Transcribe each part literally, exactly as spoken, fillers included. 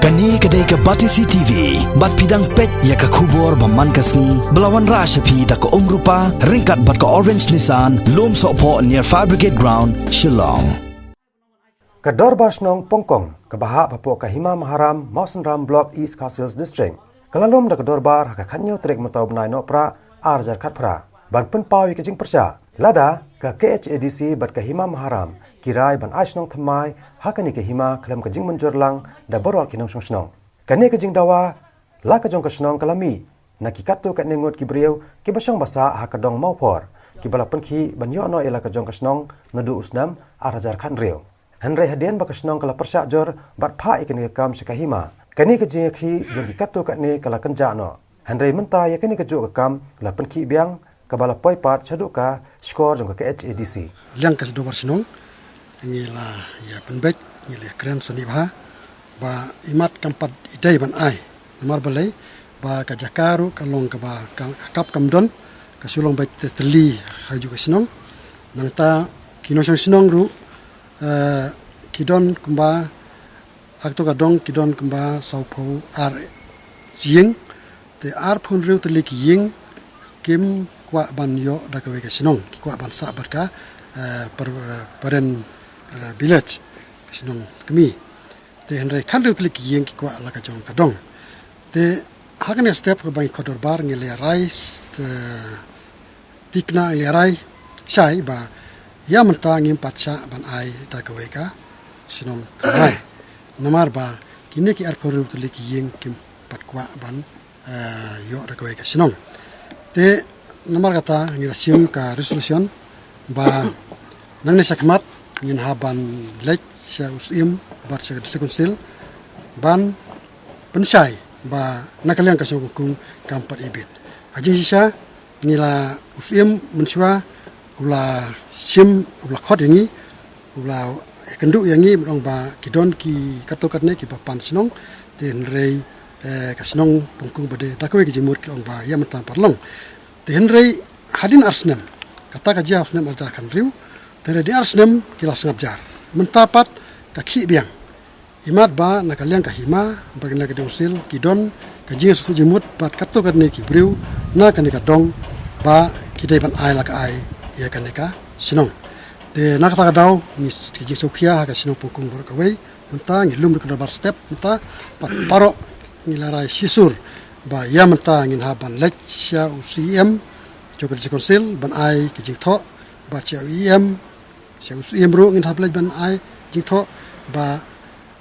Kane ka dei ka Batesi T V, bad phi dang peit ïa ka khubor ba man ka sngi, ba la wanrah sha phi da ka Umrupa, ryngkat bad ka Orange Nissan, Lumsohphoh near Fire Brigade Ground, Shillong. Ka Dorbar Shnong Pongkong, kaba hap hapoh ka Hima Maharam, Mawsynram Block, East Khasi Hills District, ka la lum da ka dorbar ha ka khathynñiew tarik mynta u bnai Nohprah, ar hajar khatphra, ban pynpaw ïa ka jingpyrshah lada ka K H A D C bad ka Hima Maharam ki rai ban ai shnong thymmai ha kane ka hima khlem ka jingmynjur lang da baroh ki nongshong shnong. Kane ka jingdawa la ka jong ka shnong ka la mih na ki katto katne ngut ki briew kiba shong ba sah ha ka dong Mawphor, kiba la pynkhih ban ïoh noh ïa la ka jong ka shnong naduh u snem ar hajar khathynriew. Hynrei hadien ba ka shnong ka la pyrshah jur bad phah ïa kane ka kam sha ka hima, kane ka jingïakhih jong ki katto katne ka la kynjah noh. Hynrei mynta ïa kane kajuh ka kam la pynkhih biang, kaba la poi pat shaduh ka shkor jong ka K H A D C. Liang ka Dorbar Shnong, ngi la ïa pynbeit, ngi la ïa kren sani bha ba imat kam pat i dei ban ai. Namar balei? Ba ka jaka ruh ka long kaba ka kap kam don, ka shu long beit tylli ha kajuh ka shnong. Nangta ki nongshong shnong ruh, eh, ki don kumba, ha kato ka dong ki don kumba sawphew ar ïing, te arphew hynriew tylli ki ïing kim kwah ban ïoh da kawei ka shnong, ki kwah ban sah bad ka, eh, par-, eh, Paren, eh, Village, ka shnong kmie. Te hynrei khathynriew tylli ki ïing ki kwah la ka jong ka dong. Te ha kane ka step kaba ngi khot dorbar ngi la rai, eh, tikna, ngi la rai shai ba ïa mynta ngim pat shah ban ai da kawei ka shnong thymmai. Namar ba kine ki arphew hynriew tylli ki ïing kim pat kwah ban, eh, ïoh da kawei ka shnong. Te namar kata ngi la shim ka resolution ba nangne shakhmat ngin hap ban leit sha u Syiem bad sha ka District Council ban pynshai ba na ka liang ka shnong Pongkung kam pat ibit. Ha jingshisha ngi la, u Syiem mynshuwa u la shim, u la khot ïa ngi, u la kynduh ïa ngi, ban ong ba ki don ki katto katne kiba pan shnong, te hynrei, eh, ka shnong Pongkung ba dei da kawei ka jingmut ki la ong ba ïa mynta pat long. Te hynrei hadien ar snem, kata ka jia u snem ar hajar khathynriew, te hynrei hadien ar snem ki la sngap jar. Mynta pat ka khih biang. Imat ba na ka liang ka hima bad na ka District Council ki don ka jingsngewsuk jingmut bad katto katne ki briew na kane ka dong ba ki dei ban ai la ka ai ïa kane ka shnong. Te na kata ka daw ngi s-, ka jingsngewkhia ha ka shnong Pongkung baroh kawei, mynta ngi lum da ka dorbar step mynta, bad baroh ngi la rai shisur ba ïa mynta ngin hap ban leit sha u C E M jong ka District Council ban ai ka jingthoh, bad sha u E M, sha u Syiem ruh ngin hap leit ban ai jingthoh ba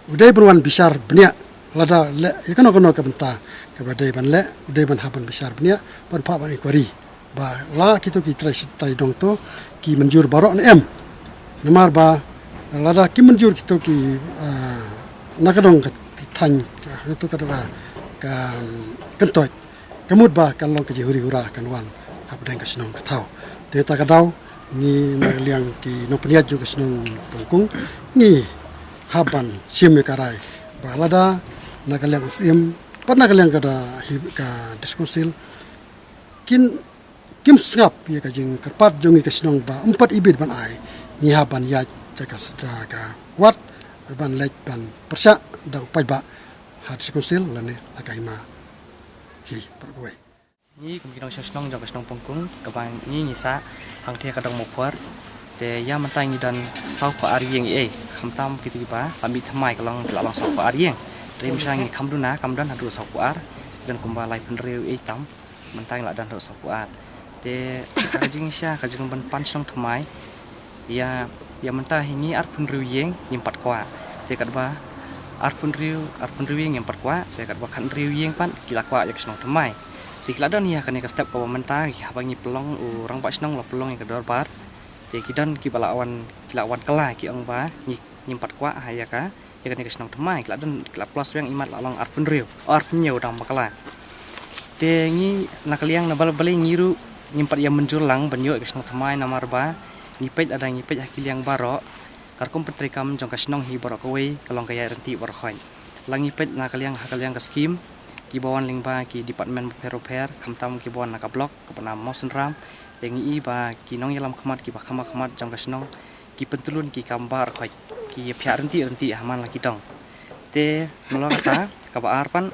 u dei ban wan bishar bniah, lada leh ïa kano kano ka bynta kaba dei ban leh, u dei ban hap ban bishar bniah, ban phah ban inquiry ba la kito ki trai shi-, trai dong to ki mynjur baroh ne em. Namar ba lada kim mynjur kito ki, ah, na ka dong ka thaiñ, ka, kito ka, ka, ka, Kyntoit, ka mut ba kan long ka jinghuri hura kan wan hapdeng ka shnong ka thaw. Te kata ka daw ngi na ka liang ki nongpynïaid jong ka shnong Pongkung ngi hap ban shim ïa ka rai ba lada na ka liang u Syiem bad na ka liang ka da hi ka District Council kin, kim sngap ïa ka jingkyrpad jong ngi ka shnong ba ym pat ibit ban ai, ngi hap ban ïaid da ka s-, da ka wat ban leit ban pyrshah da u paidbah ha District Council lane ha ka hima hi baroh kawei. Ngi kum ki nongshong shnong jong ka shnong Pongkung kaba ngi ngi sah hangtei ha ka dong Mawphor. Te ïa mynta ngi don sawphew ar ïing ei, khamtam kito kiba la mih thymmai ka long, ki la long sawphew ar ïing. Te mynta ngi kham duna, kham don haduh sawphew ar, don kumba laiphew hynriew ei tam. Mynta ngi la don haduh sawphew ar. Te ha ka jingshisha ka jingban pan shnong thymmai, ïa, ïa mynta hi ngi arphew hynriew ïing ngim pat kwah. Te katba arphew hynriew, arphew hynriew ïing ngim pat kwah, te katba khathynriew ïing pat ki la kwah ïa ka shnong thymmai. Te ki la don hi ha kane ka step kaba mynta, haba ngi pynlong, u rangbah shnong u la pynlong ïa ka dorbar. Te ki don kiba la wan, ki la wan kylla, ki ong ba ngi, ngim pat kwah ha ïa ka, ïa kane ka shnong thymmai, ki la don, ki la pynlong shuwa, imat la long arphew hynriew, arphew hynñiew dang bakla. Te ngi na ka liang na balei balei ngi ruh ngim pat ïa mynjur lang ban ïoh ïa ka shnong thymmai, namar ba ngi peit, lada ngi peit ha ki liang baroh, ka rukom pyntreikam jong ka shnong hi baroh kawei ka long ka ïaid ryntih baroh khoit. La ngi peit na ka liang, ha ka liang ka skim, kiba wan lyngba ki department bapher bapher, khamtam kiba wan na ka block kaba na Mawsynram, te ngi i ba ki nongïalam khmat kiba kham khmat jong ka shnong ki pyntlun ki kam baroh khoit, ki ïa phiah ryntih ryntih ha man la ki dong. Te nalor kata kaba ar pat,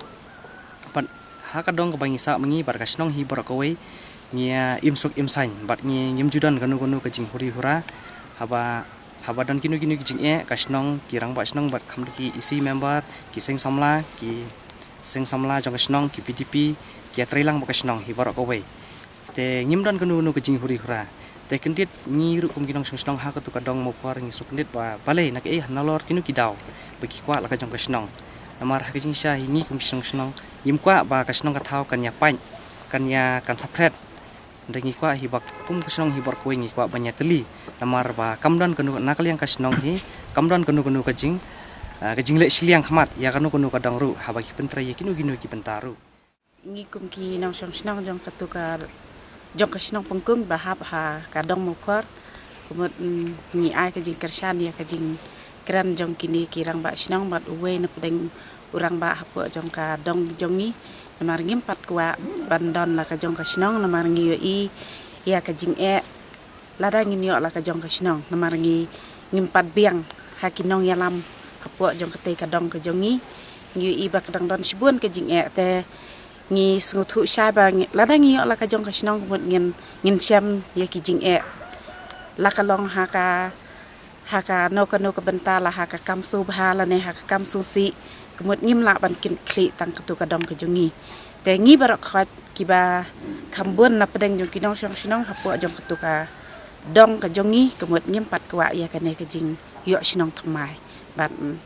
pat ha ka dong kaba ngi sah ma ngi bad ka shnong hi baroh kawei, ngi, ah, im suk im saiñ bad ngi ngim ju don kano kano ka jinghuri hura. Haba, haba don kino kino ki jingeh, ka shnong, ki rangbah shnong bad kham ki EC member, ki seng samla, ki seng samla jong ka shnong, ki PDP, ki ïatrei lang bad ka shnong hi baroh kawei. Te ngim don kano kano ka jinghuri hura. Te kyndit ngi ruh kum ki nongshong shnong ha katu ka dong Mawphor ngi sngewkhia ba balei, na kaei, nalor kino ki daw ba ki kwah la ka jong ka shnong. Namar ha ka jingshisha hi ngi kum ki nongshong shnong ngim kwah ba ka shnong ka thaw kan ïa pait, kan ïa, kan saphriang. Nda ngi kwah hi ba kum ka shnong hi baroh kawei ngi kwah ban ïa tylli. Namar ba kam don kano, na ka liang ka shnong hi kam don kano kano ka jing, ah, ka jingleh shiliang khmat ïa kano kano ka dong ruh, haba ki pyntrei ïa kino kino ki bynta ruh. Ngi kum ki nongshong shnong jong katu ka, jong ka shnong Pangkung ba hap ha ka dong Mawphor, ka mut, mm, ngi ai ka jingkyrshan ïa ka jingkren jong kine ki rangbah shnong bad uwei na pdeng u rangbah hapoh jong ka dong jong ngi. Namar ngim pat kwah ban don la ka jong ka shnong, namar ngi ïohi ïa ka jingeh. Lada ngin ïoh la ka jong ka shnong, namar ngi ngim pat biang ha ki nongïalam hapoh jong katei ka dong ka jong ngi. Ngi ïohi ba ka dang don shibun ka jingeh, te ngi sngewthuh shai ba ngi, lada ngi ïoh la ka jong ka shnong, ka mut ngin, ngin shem ïa ki jingeh. La ka long ha ka, ha kano kano ka bynta, la ha ka kam sngewbha lane ha ka kam sngewsih, ka mut ngim lah ban kynkhlieh tang katu ka dong ka jong ngi. Te ngi baroh khoit kiba kham bun na pdeng jong ki nongshong shnong hapoh jong katu ka dong ka jong ngi, ka mut ngim pat kwah ïa kane ka jingïoh shnong thymmai. Bad, mm,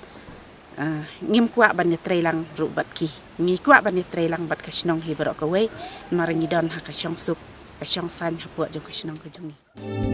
ah, ngim kwah ban ïatrei lang ruh bad ki. Ngi kwah ban ïatrei lang bad ka shnong hi baroh kawei, namar ngi don ha ka shongsuk, ka shongsaiñ hapoh jong ka shnong ka jong ngi.